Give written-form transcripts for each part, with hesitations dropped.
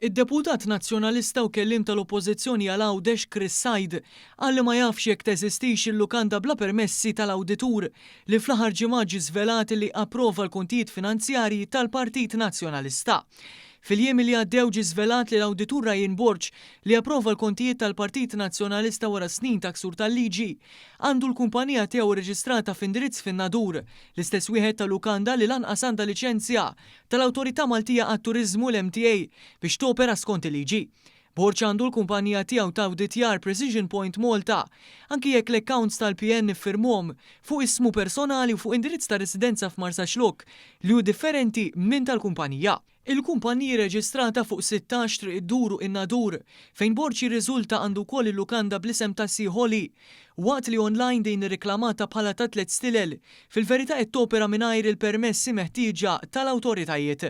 Id-deputat Nazzjonalista u kelliem tal-Oppożizzjoni għal Għawdex Chris Said qal li ma jafx jekk teżistix il-lukanda bla permessi tal-awditur li fl-aħħar ġimgħat ġie żvelat li approva l-kontijiet finanzjarji tal-Partit Nazzjonalista. Fil-jiem li għaddew ġie żvelat li l-awditur Ryan Borg li approva l-kontijiet tal-Partit Nazzjonalista wara snin ta' ksur tal-liġi għandu l-kumpanija tiegħu rreġistrata f'indirizz fin-Nadur, l-istess wieħed ta' lukanda li lanqas għandha liċenzja tal-Awtorità Maltija għat-Turiżmu, l-MTA, biex topera skont il-liġi. Borg għandu l-kumpanija tiegħu ta' awditjar Precision Point Malta, anki jekk l-accounts tal-PN iffirmhom fuq ismu personali u fuq indirizz ta' residenza f'Marsaxlokk li hu differenti minn tal-kumpanija. Il-kumpaniji reġistrata fuq 16 Triq id-Dur u in-Nadur, fejn Borg jirriżulta għandu wkoll il-lukanda bl-isem ta' Sea Holly. Waqt li online din irriklamata bħala ta' tlett stilel, fil-verità qed topera mingħajr il-permessi meħtieġa tal-awtoritajiet.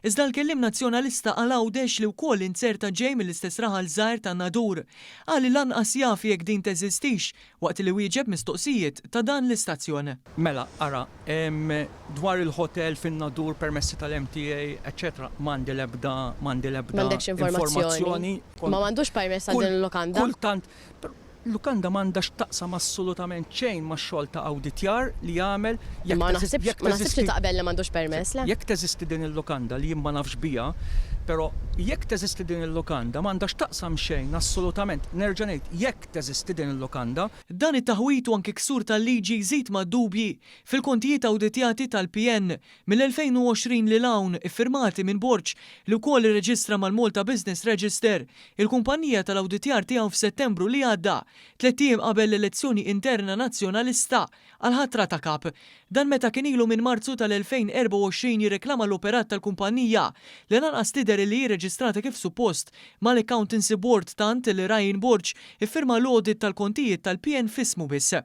Iżda l-kelliem Nazzjonalista għal Għawdex li wkoll inzerta ġej mill-istess raħal żgħir tan-Nadur, qal li lanqas jaf jekk din teżistix waqt li wieġeb mistoqsijiet ta' dan l-istazzjon. Mela, ara, dwar il-hotel fin-Nadur, permessi tal-MTA, eċċetera, m'għandi l-ebda, m'għandi l-ebda M'għandekx informazzjoni. Ma m'għandux permess għal din il-lukanda? Kultant, Lukanda m'għandha x'taqsam assolutament xejn max-xogħol ta' awditjar li jagħmel jekk Ma naħsibx ma naħsibx li taqbel li m'għandux permess, le? Jekk teżisti din il-lukanda li jien ma nafx biha, però jekk teżisti din il-lukanda m'għandha x'taqsam xejn assolutament, nerġa' ngħid jekk teżisti din il-lukanda. Dan it-taħwid u anki ksur tal-liġi jżid mad-dubji fil-kontijiet awditjati tal-PN Mill-2020 lil hawn, iffirmati minn Borg, li wkoll irreġistra mal-Malta Business Register, il-kumpanija tal-awditjar tiegħu f'Settembru li għadda, tlett ijiem qabel l-elezzjoni interna Nazzjonalista għall-ħatra ta' Kap. Dan meta kien ilu minn Marzu tal-2024 jirreklama l-operat tal-kumpanija li lanqas tidher illi hi reġistrata kif suppost mal-Accountancy Board tant li Ryan Borg iffirma l-audit tal-kontijiet tal-PN f'ismu biss.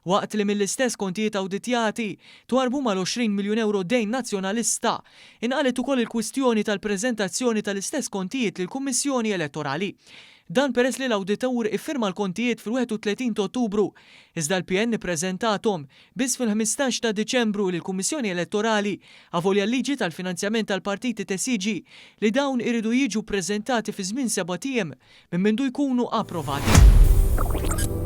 Waqt li mill-istess kontijiet awditjati twarrbu mal-20 miljun ewro dejn Nazzjonalista, inqalgħet ukoll il-kwistjoni tal-preżentazzjoni tal-istess kontijiet lill-Kummissjoni Elettorali. Dan peress li l-awditur iffirma l-kontijiet fil-31 ta' Ottubru, iżda l-PN ippreżentathom biss fil-15 ta' Diċembru lill-Kummissjoni Elettorali avolja l-liġi tal-finanzjament tal-partiti tesiġi li dawn iridu jiġu ppreżentati fi żmien sebat ijiem minn mindu jkunu approvati.